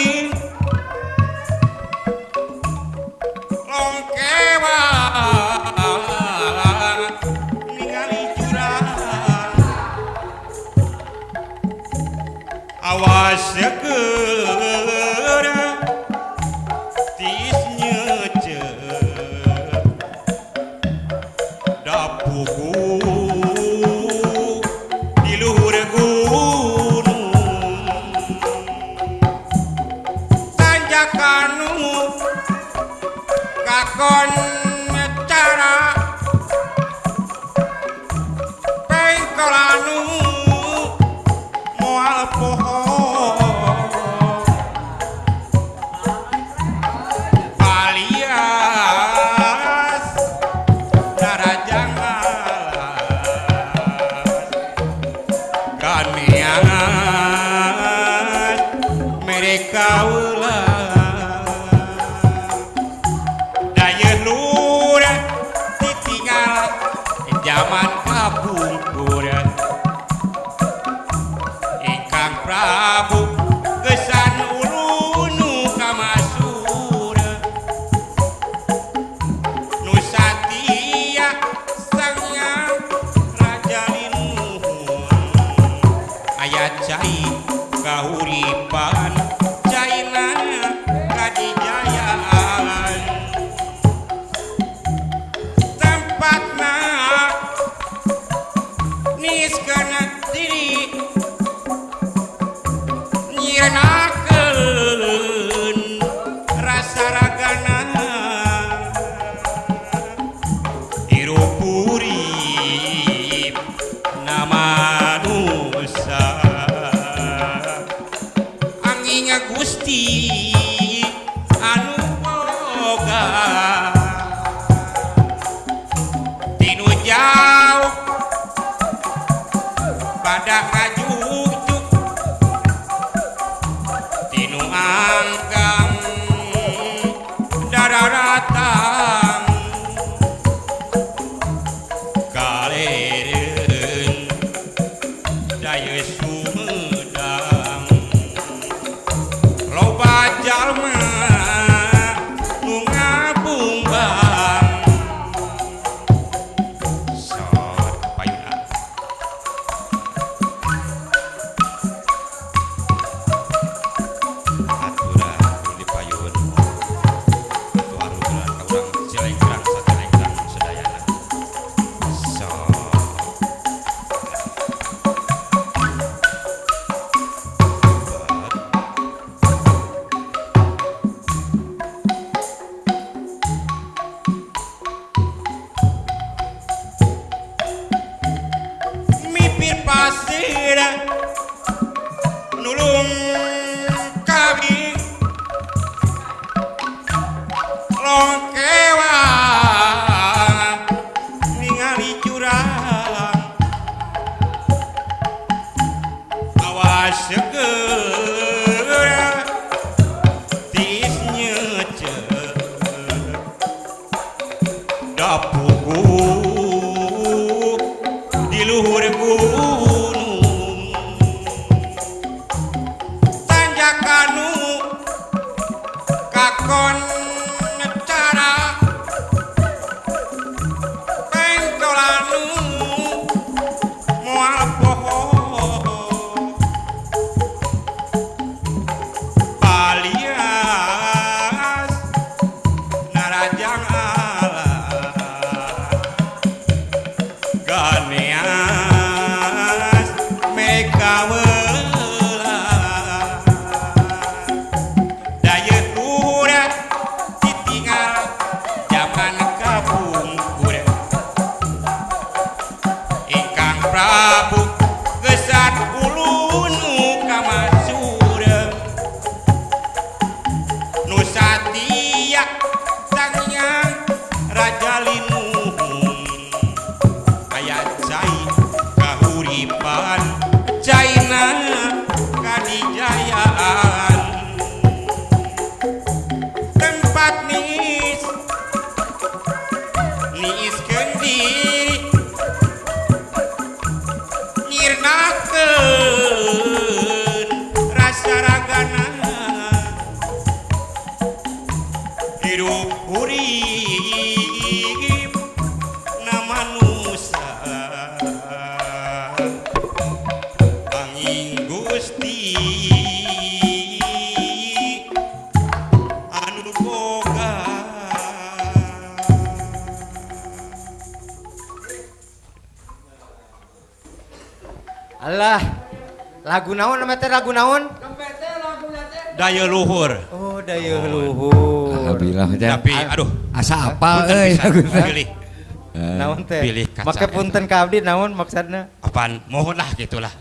Kawi longkewa ningali jurang awas seger tis nyece dapuku di luhur gunung tanjakanu kakon cara pengkolanu moal poho alias darajang alas ganeas mereka ulah dayeuh lurah ditinggal zaman kapungkur ingkang Prabu gesan ulunu kamasur Nusatia sangnya Raja Linuhun aya cai kahuripan caina kadijayaan tempatna niskana diri nyirenakeun rasa ragana hirup urip na manusa angin Gusti anu boga tinu jauh pada ngajujuk tinu angkang dararatang kalereun daya Sumedang loba jalma nu ngabumbang sor payuna aturan di payun atuh aruturan ka urang cilengkrang sacilengkrang sadayana sok mipir pasir nulung kawi longkewa ningali jurang awas seger tis nyece dapuku di luhur gunung tanjakanu kakon cara Hirup hurip na manusa angin Gusti anu boga. Alah, lagu naon namanya teh, lagu naon? Daya luhur. Oh, daya luhur. Alhamdulillah Jang. Tapi aduh, Asa apal punten euy pisan. lagu teh. Pilih Naon teh? Pilih kaca. Make punten ka abdi naon maksudna? Apaan mohon lah gitulah.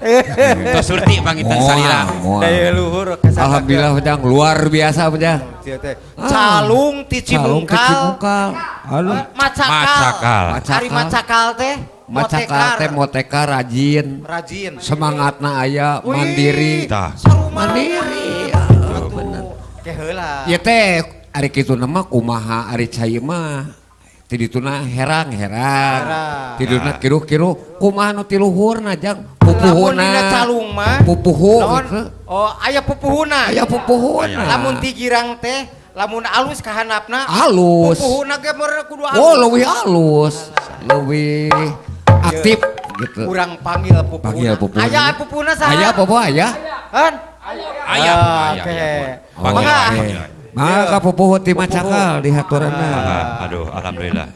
Tos surti pangitan Moal, salira. moal. Daya luhur kesana. Alhamdulillah Jang, luar biasa Jang. Ieu teh. Calung ti Calung ke Cimungkal. Cimungkal. Aduh. Macakal. Macakal. Ari macakal teh Macakal teh motekar rajin. Rajin. Semangatna aya, Wih, mandiri. Tah. Sarumah. Mandiri. Atuh, bener. Ke heula. Ya teh ari kitu mah kumaha ari cai mah. Ti dituna herang-herang. Herang. Ti dituna kiruh-kiruh kumaha nu ti luhurna Jang? Lamun Pupuhuna. dina calung mah Pupuhu naon? gitu. Oh, aya pupuhuna. Aya pupuhuna. Lamun ti girang teh, lamun alus kahanapna, Alus. pupuhuna ge meureun kudu alus. Oh, leuwih alus. Leuwih aktif gitu. Urang panggil pupuhuna. Panggil pupuhuna. Aya pupuhuna saha? Aya pupuh aya. Han? Aya, Ah, aya, oke. aya. Oh, Panggil, Mangga. panggil. Mangga ka pupuhu ti Macakal di haturanna. Ah, aduh, alhamdulillah.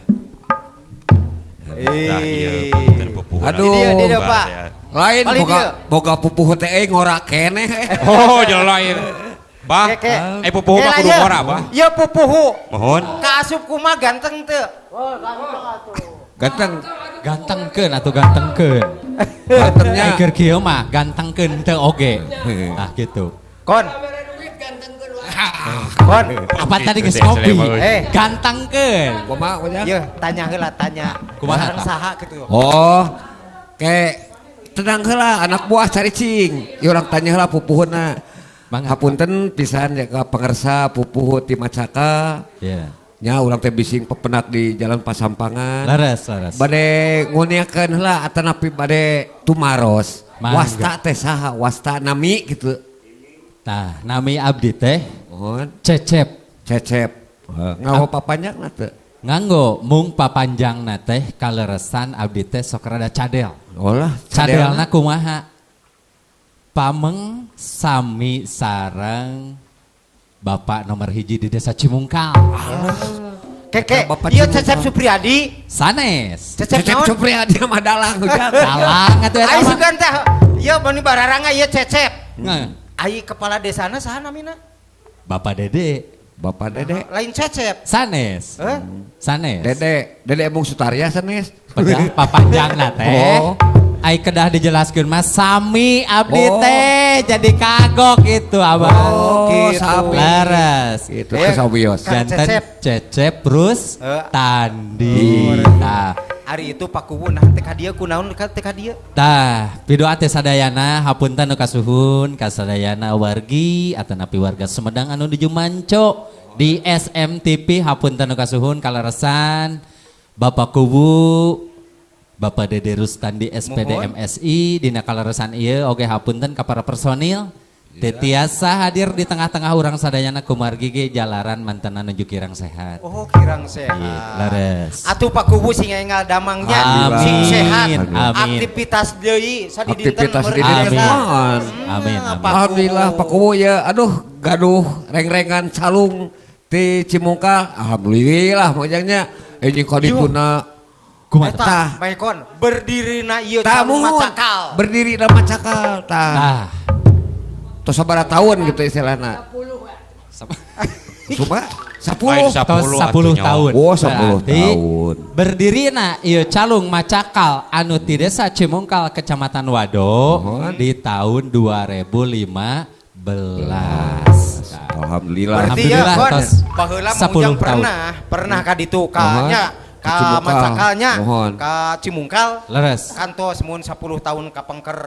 Tah, ieu Eh. punten pupuhuna. Aduh. Di dieu, Pak. Lain Paling boga dieu. boga pupuhu teh euy ngora keneh. Oh, jalan lain. Bah, Ke, ke. eh pupuhu mah Ke, kudu lah, ngora, bah. Ieu pupuhu. Mohon. Kaasup kumaha ganteng teu? Ganteng. Gantengkeun atuh gantengkeun. Gantengnya. Ai keur kieu mah gantengkeun teu oge. Nah gitu. Kon. Kon. Apa tadi geus ngopi? Eh. Gantengkeun. Kumaha kumaha? Ieu tanya heula tanya. Kumaha, Sareng tah? saha kitu. Oh, kayak tenang heula anak buah caricing. Ieu urang tanya heula pupuhuna. Mangga. Hapunten pisan ya ka pangersa pupuhu ti Macakal. Ya. Nya urang teh bising pepenak di Jalan Pasampangan. Leres, leres. Bade nguniakeun heula atanapi bade tumaros. Mangga. Wasta teh saha? Wasta nami gitu. Tah, nami abdi teh Mohon Cecep. Cecep. Ngawo papanjangna teu? Nganggo mung papanjangna teh kaleresan abdi teh sok rada cadel. Olah, Cadelna kumaha? Pameng sami sareng bapak nomor hiji di desa Cimungkal. Keke, Bapak ieu Cimungkal. Cecep Supriyadi. Sanes. Cecep Cecep naon? Supriyadi mah dalang ujang. Dalang atuh eta Ai mah. sugan teh ieu bani bararanga ieu Cecep. Nggak. Ai kepala desana saha namina? Bapak Dede. Bapak Dede. Lain Cecep. Sanes. Eh? Sanes. Dede, Dede Emung Sutarya sanes. Pedah papanjangna teh. Oh. Ai kedah dijelaskeun mah sami abdi Oh. teh jadi kagok gitu abang. Oh, gitu. sami. Leres. Itu Eh, kesawios. Kang Janten Cecep. Cecep Rus Eh. Tandi. Tah. Ari itu Pak Kuwu nah teh ka dieu kunaon ka teh ka dieu? Tah, pidoa teh sadayana hapunten nu kasuhun kasadayana wargi atanapi warga Sumedang anu nuju manco di SMTP hapunten nu kasuhun kaleresan Bapak Kuwu Bapak Dede Rustandi SPD Mohon. MSI dina kaleresan ieu oge hapunten ka para personil teu tiasa hadir di tengah-tengah urang sadayana kumargi ge jalaran mantenan nuju kirang sehat. Oh, kirang sehat. Iya, leres. Atuh Pak Kuwu sing enggal damangnya, Amin. sing sehat. Amin. Aktivitas deui sadidinten Aktivitas meureun di Amin. eta. Amin. Amin, amin. Pak Kuwu. Alhamdulillah Pak Kuwu ya, aduh gaduh reng-rengan calung ti Cimungkal. Alhamdulillah mojangnya ini kadituna Kumaha? Eta, Tah. Maekon, berdirina ieu tah calung muhun macakal. berdiri na Macakal tah. Tah. Tos sabaraha tahun gitu istilahna. Sumpah Lain 10. Tos 10 10 atuh nyawa. tahun. Oh, 10 Berarti tahun. Berdirina ieu calung macakal anu ti desa Cimungkal Kecamatan Wado Mohon. di tahun 2015. Nah, Alhamdulillah. Berarti ya Alhamdulillah, kon, tos baheula 10 Mujang tahun. pernah, pernah ka ditu ka Mohon. nya Ka ka Cimungkal. macakalnya, Mohon. ka Cimungkal. Leres. Kantos mun 10 tahun kapengker.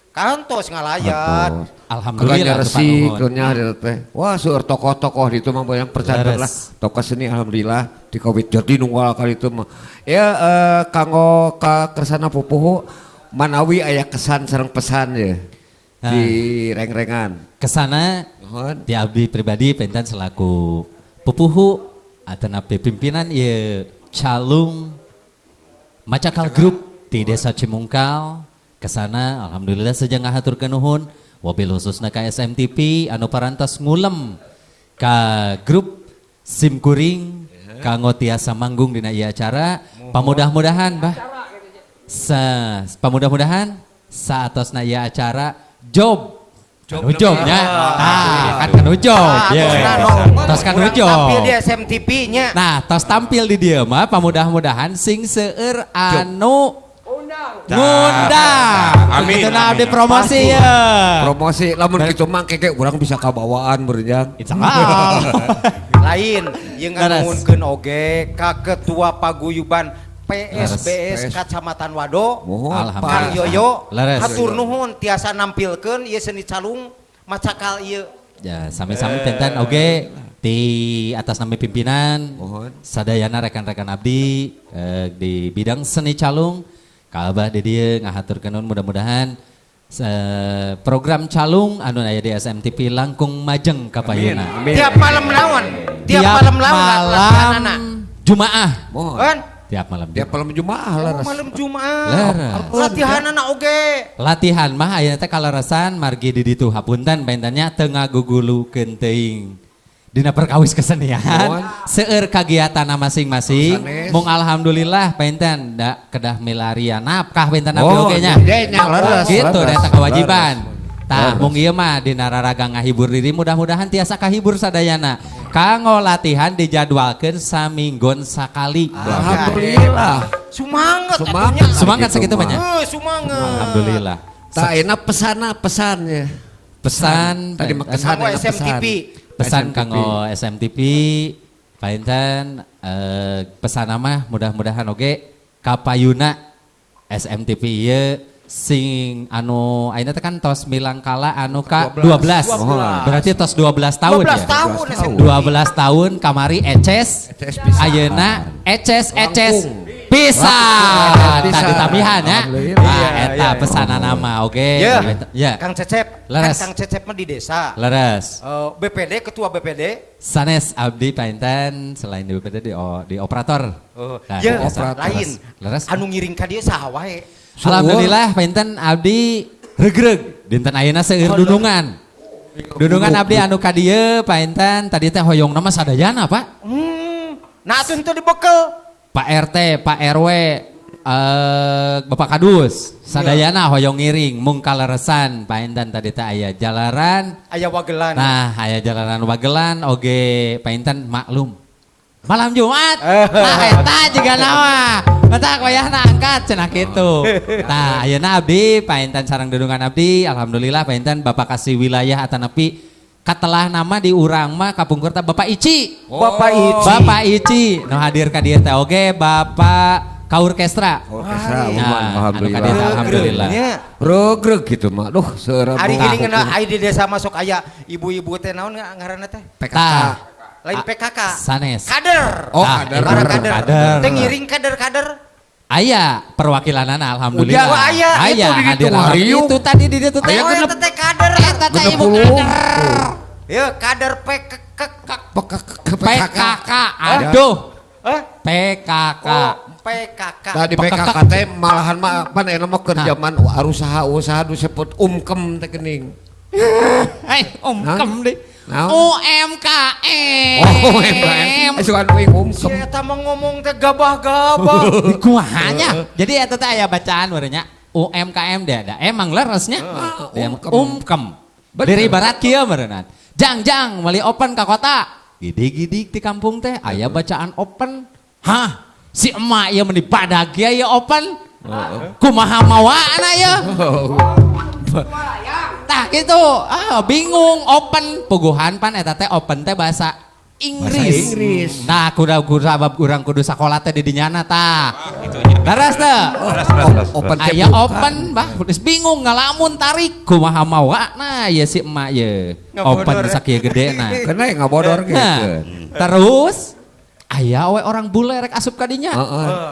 Kantos ngalayat. Alhamdulillah Alhamdulillah tuh, Pak resik Nuhun. keurnya eta teh. Wah seueur tokoh-tokoh di itu mah banyak percanten Leres. lah. Tokoh seni alhamdulillah di Covid jadi nunggal kali itu mah. Ya kanggo ka kersana pupuhu manawi aya kesan sareng pesan ya Nah. di reng-rengan. Kesana Nuhun. di abdi pribadi penten selaku pupuhu Atanapi pimpinan ieu Calung Macakal Group di Desa Cimungkal kesana, alhamdulillah sejak ngahaturkeun nuhun wabil khususna ka SMTP anu parantos ngulem ka grup simkuring kanggo tiasa manggung dina ieu acara. Pamudah-mudahan, bah, pamudah-mudahan saatosna ieu acara job. Job jobnya, nah kan kan job, ya. Tos kan job. Tampil di SMTP nya. Nah, tos tampil di dieu mah pamudah-mudahan sing seueur anu ngundang. Amin. Itu nah abdi promosi ya. Promosi lamun kitu mah keke urang bisa kabawaan berjang. Insyaallah. Lain jeung nganuhunkeun oge ka ketua paguyuban PSBS Kacamatan Wado, Kang Yoyo, hatur nuhun tiasa nampilkeun ieu seni calung macakal ieu. Ya, sami-sami tenten oge di atas nama pimpinan sadayana rekan-rekan abdi di bidang seni calung ka Abah di dieu ngahaturkeun nuhun, mudah-mudahan program calung anu aya di SMTP langkung majeng ka payuna. Tiap malam naon? Tiap malam malam Jumaah. Tiap malam. Tiap malam Jumaah lah. Oh, malam Jumaah. Latihanana oge. Latihan mah ayeuna teh kaleresan margi di ditu hapunten paintannya teu ngagugulukeun teuing dina perkawis kesenian. Seueur kagiatanna masing-masing. Mung alhamdulillah painten da kedah milarian nafkah painten abdi oge nya. Gitu da eta kewajiban. Tah mung ieu mah dina raraga ngahibur diri mudah-mudahan tiasa kahibur sadayana. Kanggo latihan dijadwalkeun saminggon sakali. Alhamdulillah. Sumanget. Semangat, semangat segitu banyak. Semangat. Alhamdulillah. Tah enak pesana pesannya. Pesan tadi mah kesan SMTP. Pesan kanggo SMTP painten pesan mah mudah-mudahan oge kapayuna SMTP ieu sing anu ayeuna teh kan tos milangkala anu ka 12. Berarti tos 12 tahun 12 ya. Tahun, 12 tahun kamari eces ayeuna eces eces pisan tadi tambihan ya. Nah eta pesanana mah oge. Ya. Kang Cecep, kan Kang Cecep mah di desa. Leres. BPD, ketua BPD. Sanes abdi painten selain di BPD di operator. Nah, ya, lain. Leres. Anu ngiring ka dieu saha wae. Alhamdulillah painten abdi regreg dinten ayeuna seueur dunungan. Dunungan abdi anu ka dieu painten tadi teh hoyongna mah sadayana, Pak. Nah atuh teu dibekel. Pak RT, Pak RW, Bapak Kadus, sadayana hoyong ngiring mung kaleresan painten tadi teh aya jalaran, aya wagelan. Nah, aya jalaran wagelan oge painten maklum. Malam Jumat. Nah eta juga nawa. Matak wayahna angkat cenah kitu. Nah, ayeuna abdi painten sareng dunungan abdi, alhamdulillah painten Bapak kasih wilayah atanapi katelah nama di urang mah kapungkur teh Bapak Ici. Oh. Bapak Ici. Bapak Ici nu hadir ka dieu teh oge Bapak ka orkestra. Orkestra, nah, alhamdulillah. Alhamdulillah. Regreg gitu mah. Duh, seueur. Ari gini ngeuna ai di desa masuk aya ibu-ibu teh naon ngaranna teh? PKK. Lain PKK. Sanes. Kader. Oh, kader. Para kader. Teh ngiring kader-kader. Aya perwakilanana alhamdulillah. Oh, aya aya hadir. Itu tadi di ditu teh. Oh, eta teh kader. Eta teh ibu kader. Ya, kader PKK. PKK. Aduh. PKK. PKK. Tadi PKK teh malahan mah pan enak mah keur zaman usaha-usaha disebut umkem teh geuning. Umkem deh. UMKM. Oh, UMKM. Sugan uing umkem. Si eta mah ngomong teh gabah-gabah. Kumaha. Jadi eta teh aya bacaan warenya UMKM deh ada. Emang leresnya. Umkem. Dari barat kieu meureunna. Jang-jang meuli open ka kota. Gidig-gidig di kampung teh aya bacaan open. Hah? Si emak ieu meni badag ieu open. Kumaha mawana ieu? Tah gitu, bingung open puguhan pan eta teh open teh bahasa Inggris. Bahasa Inggris. Nah, kudu sabab urang kudu sakola teh di dinyana tah. Leres teu? Open teh aya open bah, geus bingung ngalamun tarik kumaha mawana ieu si emak ye. Open sakieu gedena. Kena ngabodor gitu. Terus aya we orang bule rek asup ka dinya.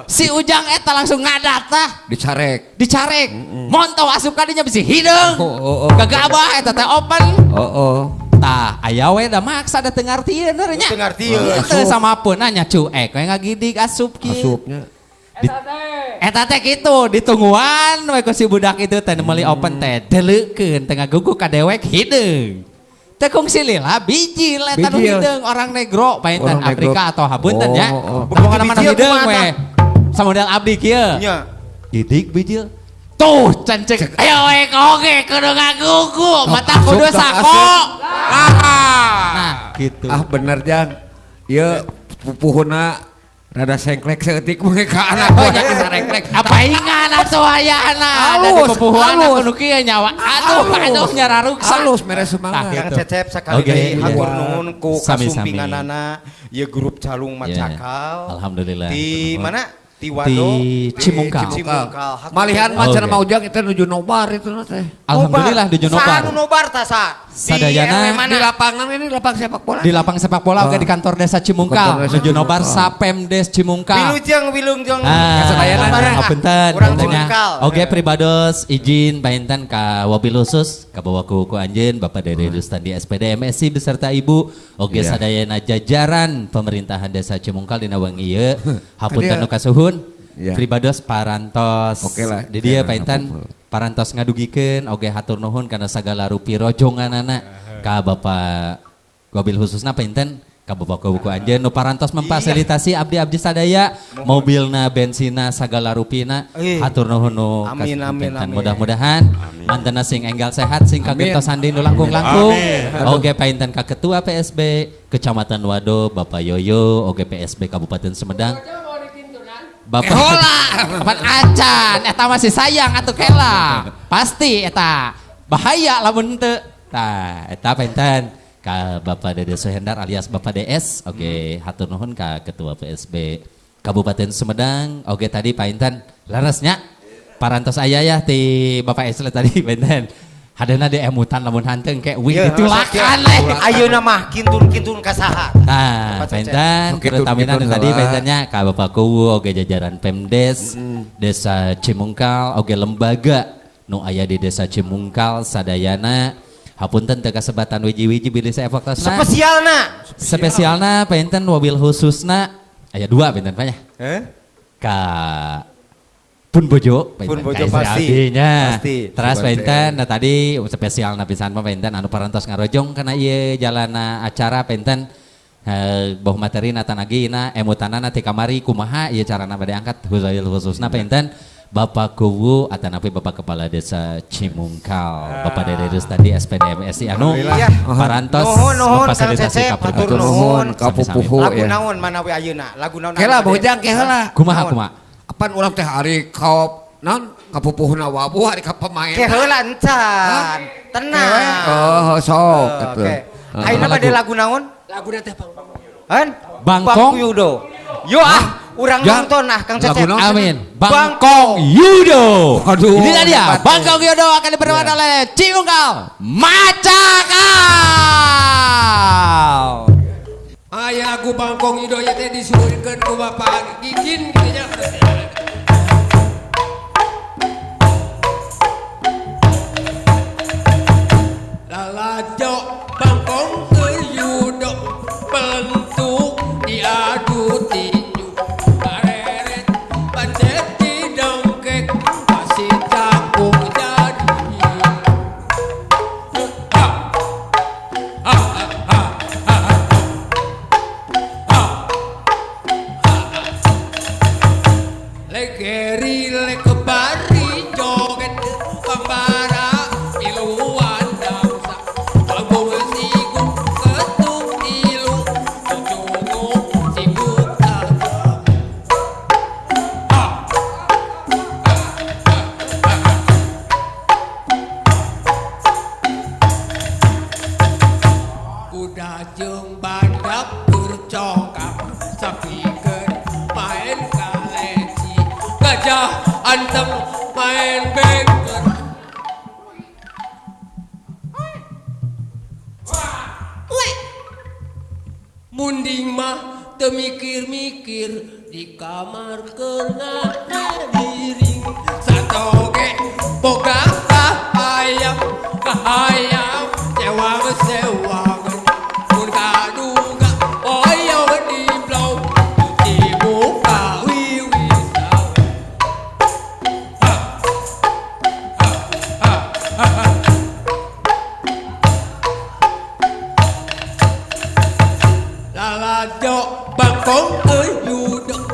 Si Ujang eta langsung ngadat tah. Dicarek. Dicarek. Montau asup ka dinya bisi hideung. Gagabah eta teh open. Heeh. Tah aya we da maksa da teu ngartieun nya. Teu ngartieun. Teu samapun nya cuek we ngagidig asup kieu. Asupnya. Eta teh kitu ditungguan we ku si budak itu teh meuli open teh deleukeun teh ngagugu ka dewek hideung. Teu kungsi lila bijil eta nu hideung orang negro painten Afrika atau hapunten nya. Pokona mah hideung we. Samodel abdi kieu. Nya. Gidig bijil. Tuh cancek. Ayo we oge kudu ngagugu mata kudu sako. Nah, gitu. Ah bener Jang. Ieu pupuhuna rada sengklek seeutik mah ka anak oh, nya sarengklek. Apa ingan atuh ayana ada di pupuhuan kudu kieu nyawa. Aduh, aduh nyararuksa. Halus mere semangat. Kang Cecep sakali deui hatur nuhun ku kasumpinganana ieu grup Calung Macakal. Alhamdulillah. Di mana? Di Wado, di Cimungkal. Malihan mah cenah Mang Ujang itu nuju nobar itu teh. Alhamdulillah nuju nobar. Saha nu nobar tah sa? Sadayana di lapangan ini lapang sepak bola. Di lapang sepak bola oge di kantor desa Cimungkal. Nuju nobar Sapemdes Cimungkal. Wilujeng wilujeng. Sadayana hapunten. Urang Cimungkal. Oge pribados izin painten ka wabil khusus ka bawa ku anjeun Bapak Dede Rustandi SPD MSI beserta Ibu oge sadayana jajaran pemerintahan desa Cimungkal dina wengi ieu. Hapunten nu kasuhun. Ya. Pribados parantos. Oke lah. Di dia painten parantos ngadugikeun oge hatur nuhun kana sagala rupi rojonganana ka Bapak wabil khususna painten ka Bapak buku anjeun nu parantos memfasilitasi abdi-abdi sadaya mobilna bensina sagala rupina hatur nuhun nu amin amin amin. Mudah-mudahan mantena sing enggal sehat sing kagentosan di nu langkung-langkung. Oge painten ka Ketua PSB Kecamatan Wado Bapak Yoyo oge PSB Kabupaten Sumedang. Bapak kapan acan eta masih sayang atuh kela pasti eta bahaya lamun teu tah eta painten ka Bapak Dede Suhendar alias Bapak DS oke hatur nuhun ka Ketua PSB Kabupaten Sumedang oke tadi painten leresnya parantos aya ya ti Bapak Esle tadi painten hadena di emutan lamun hanteng kayak wih ditulakan leh ayeuna mah kintun-kintun ka saha. Nah, painten terutamina nu tadi paintennya ka Bapak Kuwu oge jajaran Pemdes Desa Cimungkal oge lembaga nu aya di Desa Cimungkal sadayana hapunten teu kasebatan wiji-wiji bilih saya waktosna. Spesialna. Spesialna painten wabil khususna aya dua painten Pak nya. Ka Pun bojo, pun bojo pasti. Pasti. Teras painten, nah tadi spesial pisan mah painten anu parantos ngarojong kana ieu jalana acara painten boh materi natanagina emutanana ti kamari kumaha ieu carana bade angkat khususna painten Bapak Kuwu atanapi Bapak Kepala Desa Cimungkal, Bapak Dede Rustandi SPD MSI anu parantos memfasilitasi ka nuhun ka pupuhu. Lagu naon manawi ayeuna? Lagu naon? Kela Bojang keheula. Kumaha kumaha? Apan urang teh ari ka naon ka pupuhna wabuh ari ka pemain. Keheula encan. Tenang. Oh sok kitu. Ayeuna bade lagu naon? Laguna teh Bangkong Yudo. Han? Bangkong Yudo. Yo ah, urang nonton ah Kang Cecep. Amin. Bangkong Yudo. Aduh. Inilah dia Bangkong Yudo akan diperbuat oleh Cimungkal Macakal. Aya lagu Bangkong Yudo ya teh disuhunkeun ku Bapak Gigin kitu nya. Lalajo Bangkong Yudo bentuk diadu tinju kareret pancet didongkek masih cakung jadi ha ha ha ha ha legeri lekebari joget pambara miluan dangsa panggung sigung ketuk tilu cucungu sibuk ha kuda jeung badak bercongkak sapikeun main kaleci gajah antem main bengker. Munding mah teu mikir-mikir di kamar keur ngadiring satoge boga kahayam kahayam sewang sewang. Lalajo bangkong euy yudo.